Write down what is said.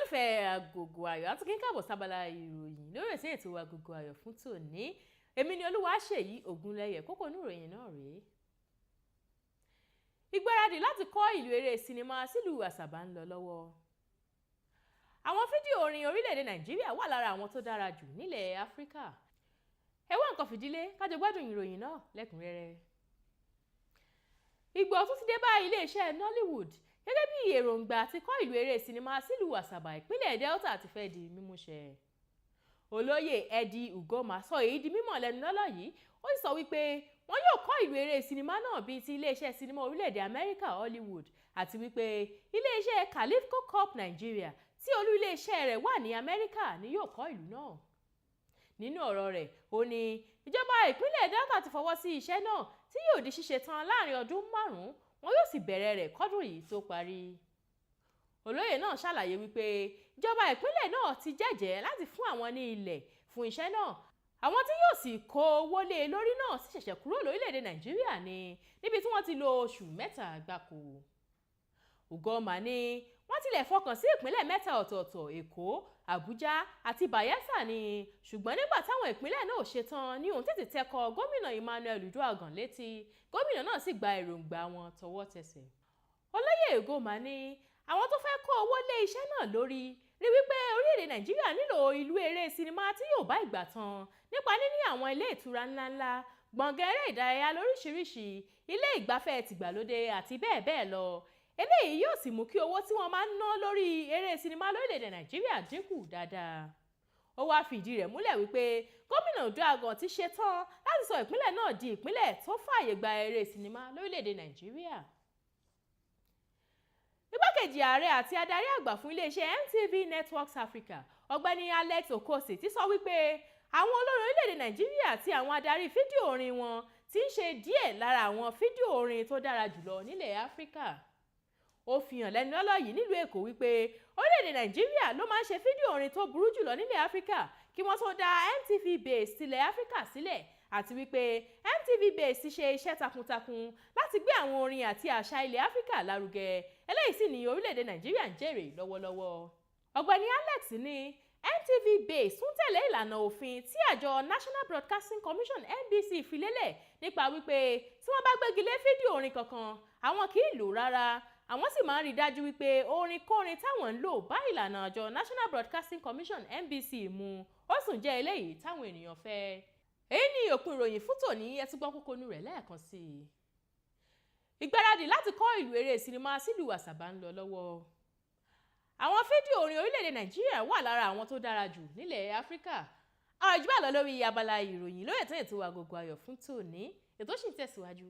Olólùfẹ́ Agogo Ayọ̀, àti kí n káàbọ̀ sábàlá ìròyìn lórí ètò Agogo Ayọ̀ fún tòní. Èmi ni Olúwaṣèyí Ògúnlẹ̀yẹ. Kókó inú ìròyìn náà rèé. Ìgbáradì láti kọ́ ìlú eré sinimá sílùú Àsàbà ń lọ lọ́wọ́. Àwọn fídíò orin orílẹ̀-èdè Nàìjíríà wà lára àwọn tó dára jù nílẹ̀ Áfíríkà. Ẹ wá nǹkan fìdílé kájọ gbádùn ìròyìn náà lẹ́kùnrẹ́rẹ́. Ìgbà ọ̀tun ti dé bá iléeṣẹ́ Nollywood gẹ́gẹ́ bí èròǹgbà àti kọ́ ìlú eré sinimá sílùú Àsàbà, ìpínlẹ̀ Delta, ti fẹ́ di mímúṣẹ. Olóyè Eddie Ugoma sọ èyí di mímọ̀ lẹ́nu lọ́lọ́ yìí. Ó sì sọ wípé wọn yóò kọ́ ìlú eré sinimá náà bíi ti iléeṣẹ́ sinimá orílẹ̀-èdè Amẹ́ríkà, Hollywood, àti wípé iléeṣẹ́ Califco Corp Nigeria, tí olú iléeṣẹ́ rẹ̀ wà ní Amẹ́ríkà, ni yóò kọ́ ìlú náà. Nínú ọ̀rọ̀ rẹ̀, ó ní ìjọba ìpínlẹ̀ Delta ti fọwọ́ sí iṣẹ́ náà, tí yóò di ṣíṣe tán láàrin ọdún 5, wọn yóò sì bẹ̀rẹ̀ rẹ̀ kọ́dún yìí tó parí. Olóyè náà ṣàlàyé wípé ìjọba ìpínlẹ̀ náà ti jẹ́jẹ̀ẹ́ láti fún àwọn ní ilẹ̀ fún iṣẹ́ náà. Àwọn tí yóò sì kó owó lé e lórí náà sì ṣẹ̀ṣẹ̀ kúrò lórílẹ̀‐èdè Nàìjíríà ní níbi tí wọ́n ti lo oṣù 3 gbáko. Ugoma ní wọ́n tilẹ̀ fọkàn sí ìpínlẹ̀ mẹ́ta ọ̀tọ̀ọ̀tọ̀, Èkó, Àbújá àti Bayelsa ni, ṣùgbọ́n nígbà táwọn ìpínlẹ̀ náà ò ṣetán ní òun tètè tẹkọ̀ gómìnà Emmanuel Uduaghan létí. Gómìnà náà sì gba èròǹgbà wọn tọwọ́ tẹsẹ̀. Olóyè Ugoma ní àwọn tó fẹ́ kó owó lé iṣẹ́ náà lórí rí wípé orílẹ̀-èdè Nàìjíríà nílò ìlú eré sinimá tí yóò bá ìgbà tán, nípa níní àwọn ilé ìtura ńláńlá, gbọ̀ngàn eré ìdárayá lóríṣiríṣi, ilé ìgbafẹ́ tìgbàlódé àti bẹ́ẹ̀ bẹ́ẹ̀ lọ. Eléyìí yóò sì mú kí owó tí wọ́n máa ń ná lórí eré sinimá lórílẹ̀-èdè Nàìjíríà dínkù dáadáa. Ó wáá fìdí rẹ̀ múlẹ̀ wípé gómìnà Uduaghan ti ṣetán láti sọ ìpínlẹ̀ náà di ìpínlẹ̀ tó fààyè gba eré sinimá lórílẹ̀-èdè Nàìjíríà. Igbákejì ààrẹ àti adarí àgbà fún iléeṣẹ́ MTV Networks Africa, Ọ̀gbẹ́ni Alex Okosi, ti sọ wípé àwọn olórin orílẹ̀-èdè Nàìjíríà àti àwọn adarí fídíò orin wọn ti ń ṣe díẹ̀ lára àwọn fídíò orin tó dára jùlọ nílẹ̀ Áfíríkà. Ó fi hàn lẹ́nu lọ́lọ́ yìí nílùú Èkó wípé orílẹ̀-èdè Nàìjíríà ló máa ń ṣe fídíò orin tó burú jùlọ nílẹ̀ Áfíríkà kí wọ́n tó dá MTV Base tilẹ̀ Áfíríkà sílẹ̀, àti wípé MTV Base ti ṣe iṣẹ́ takuntakun láti gbé àwọn orin àti àṣà ilẹ̀ Áfíríkà lárugẹ. Eléyìí sì ní orílẹ̀-èdè Nàìjíríà ń jèrè lọ́wọ́lọ́wọ́. Ọ̀gbẹ́ni Alex ní MTV Base tún tẹ̀lé ìlànà òfin tí àjọ National Broadcasting Commission, NBC, fi lélẹ̀ nípa wípé tí wọ́n bá gbégi lé fídíò orin kankan, àwọn kì í lò rárá. Àwọn sì máa ń rí i dájú wípé orin kórin táwọn ń lò bá ìlànà àjọ National Broadcasting Commission, NBC, mu, ó sì jẹ́ eléyìí táwọn ènìyàn fẹ́. Èyí ni òpin ìròyìn fún tòní. Ẹ tún gbọ́ kókó inú rẹ̀ lẹ́ẹ̀kan sí i. Ìgbáradì láti kọ́ ìlú eré sinimá sílùú Àsàbà ń lọ lọ́wọ́. Àwọn fídíò orin orílẹ̀-èdè Nàìjíríà wà lára àwọn tó dára jù nílẹ̀ Áfíríkà. Àwọn ìjùbà lọ lórí abala ìròyìn lórí ètò Agogo Ayọ̀ fún tòní. Ètò sì ń tẹ̀síwájú.